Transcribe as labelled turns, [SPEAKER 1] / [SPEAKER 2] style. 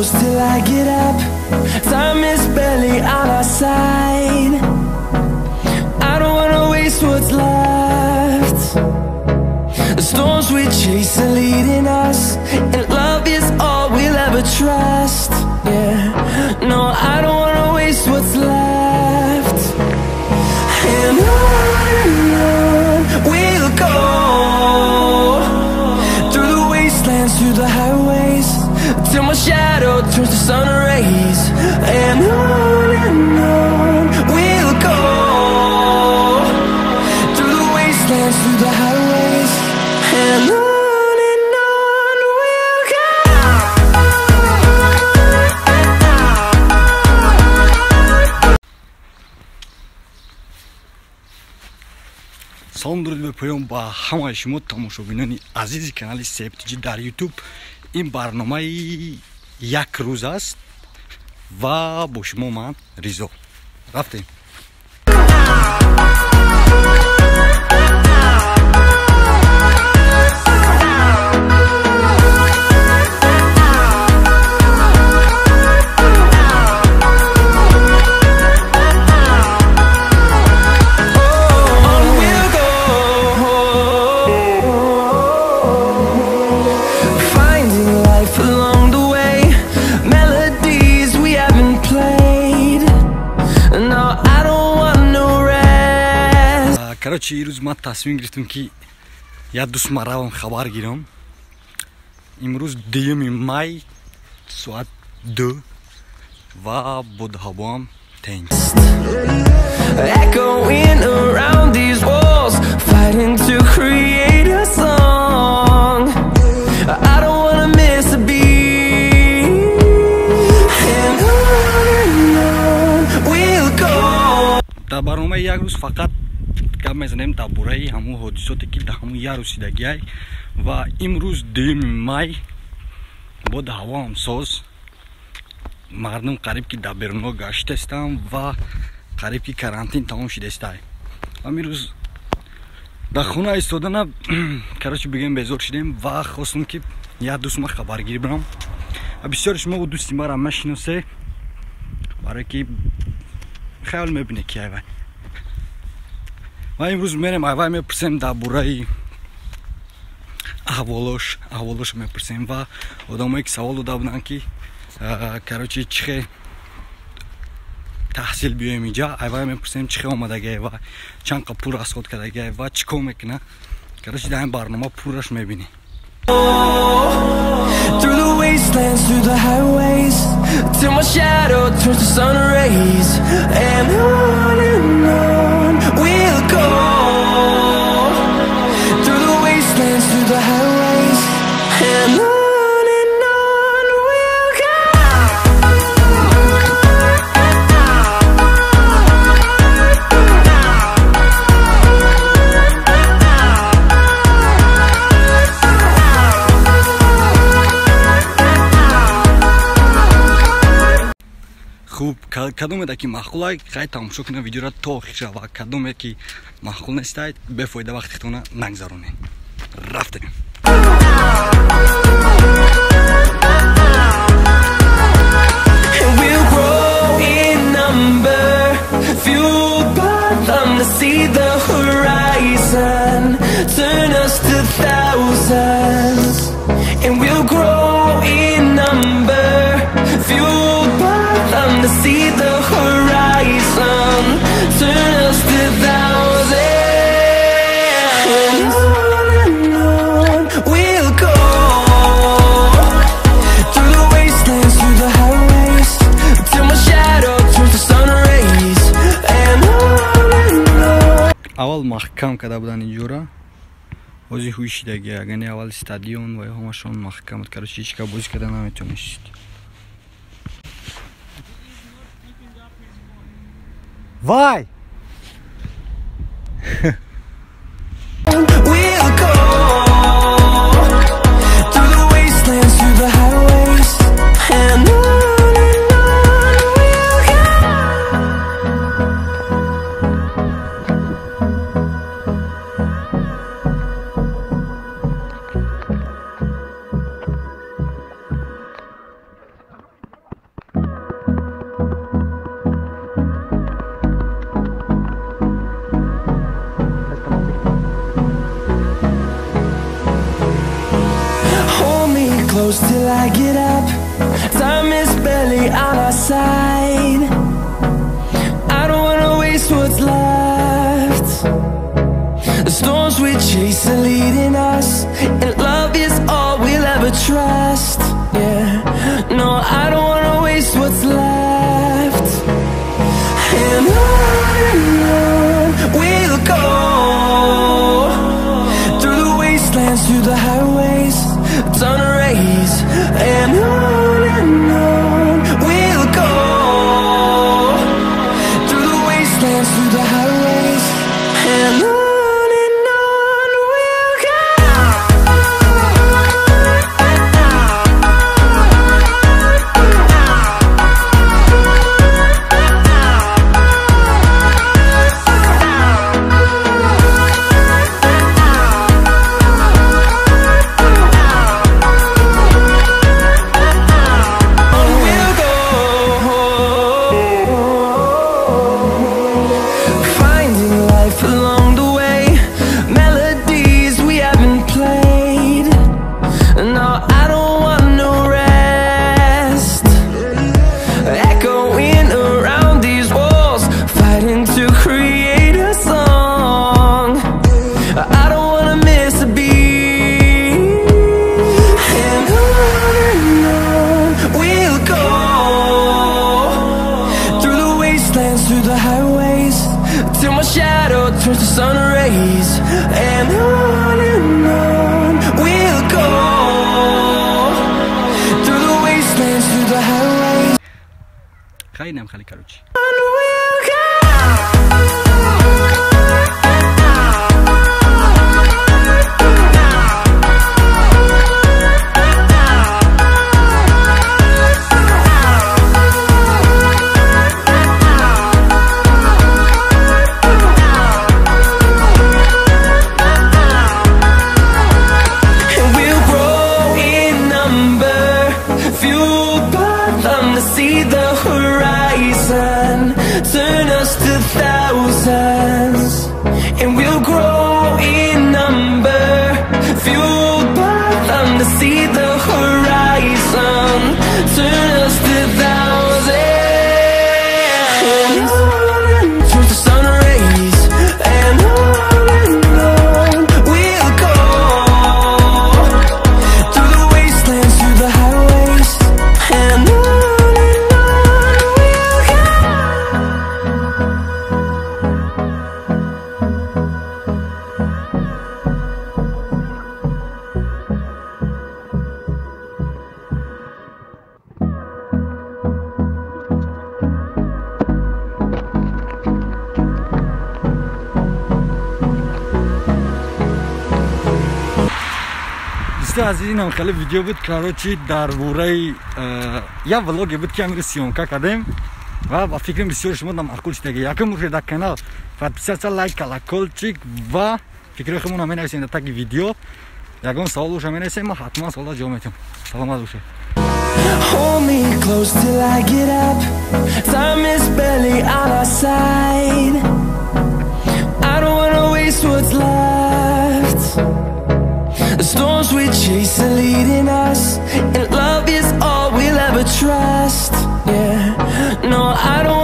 [SPEAKER 1] close till I get up. Time is barely on our side. I don't wanna waste what's left. The storms we chase are leading us, and love is all we'll ever trust. Yeah, no, I don't wanna waste what's left. And on we'll go, through the wastelands, through the highways, till my shadow turns to sun rays. And on we'll go, through the wastelands, through the highways, and on.
[SPEAKER 2] Салом, дуруд бепоён ба ҳамаи шумо тамошобинони азизи канали Септиҷи дар Ютуб. Ин барномаи як рӯз аст ва бо шумо ман Ризо. Рафтем. Короче, ирӯз ман тасмим гирифтам, ки як дӯст ман равам хабар гирам. Имрӯз 2 май, соат 2 ва бодҳавоам тенҷ.
[SPEAKER 1] Echoing around these walls, fighting to create a song. I don't wanna miss a beat. And on we'll go.
[SPEAKER 2] Дар барномаи як рӯз фақат гап мезанем дар бораи ҳамун ҳодисоте, ки дар ҳамун як рӯз шидагиай. Ва имрӯз 2 май, бод ҳавоам соз, мардум қариб ки дар берунҳо гаштаистанд ва қариб ки карантин тамом шидаистай. Имрӯз дар хона истодана, короче, бигем, безор шидем ва хостам, ки як дӯст ма хабаргирӣ бирам. Бисёри шумо ӯ дӯсти мара машиносе, барое ки хаёл мебине ки айвай. Ва имрӯз мерем, айвай мепурсем дар бораи аҳволош, аҳволошо мепурсем. Ва одамое ки савол дода буданд, ки короче, чихе таҳсил биёем инҷа, айвай мепурсем чихе омадагиай ва чанд қа пул расход кардагиай ва чӣ кор мекуна. Короче, дар ин барнома пурраш мебинӣ.
[SPEAKER 1] Through the wastelands, through the highways, till my shadow turns to sun rays. And on we'll go, through the wastelands, through the highways, and on. We'll go.
[SPEAKER 2] Хуб, кадоме ки маъқулай, хай тамошо кунед видеоро то охир шава. Кадоме ки маъқул нестай, бефоида вақти худтона нагзаронед. Рафтем.
[SPEAKER 1] We'll grow in number, fueled by them to see the horizon, turn us to thousands. And we'll grow in number, fueled by them to see the horizon, turn us to thousands. And on we'll go, through the wastelands, through the highways, till my shadow turns to sun rays. And on and on.
[SPEAKER 2] Аввал маҳкам карда буданд инҷора, ҳозир ҳуй шидаги. Агани аввал стадион ва ҳамашон маҳкам буд. Короче, ҳеҷ кас бозӣ карда наметавонист. Вай!
[SPEAKER 1] We'll go, through the wastelands, through the highways, and on we'll go. till I get up. Time is barely on our side. I don't wanna waste what's left. The storms we chase are leading us, and love is all we'll ever trust. Yeah, no, I don't wanna waste what's left. And on we'll go, through the wastelands, through the highways, turn to rays. And on we'll go, through the wastelands, through the highways, and on. Through the highways, till my shadow turns to sun rays. And on we'll go, through the wastelands, through the highways.
[SPEAKER 2] خیلی خیلی короче.
[SPEAKER 1] See the horizon, turn us to thousands, and we'll grow in number, fueled by them to see the horizon, turn us to thousands, through the sun rays, and on we'll go, through the wastelands, through the highways, and on.
[SPEAKER 2] Аз инам хеле видео буд, короче, дар бораи як влоге буд, ки амир съёмка кардем ва ба фикрам бисёр шумо маъқул шудаги. Якум уже дар канал подписаться, лайк, колокольчик ва фикри худмонро менависем дар таги видео. Ягон савол боша менависем, ма ҳатман саволро ҷавоб медиҳам. Саломат бошед.
[SPEAKER 1] Hold me close till I get up. Time is barely on our side. I don't wanna waste what's left. The storms we chase are leading us, and love is all we'll ever trust. Yeah, no, I don't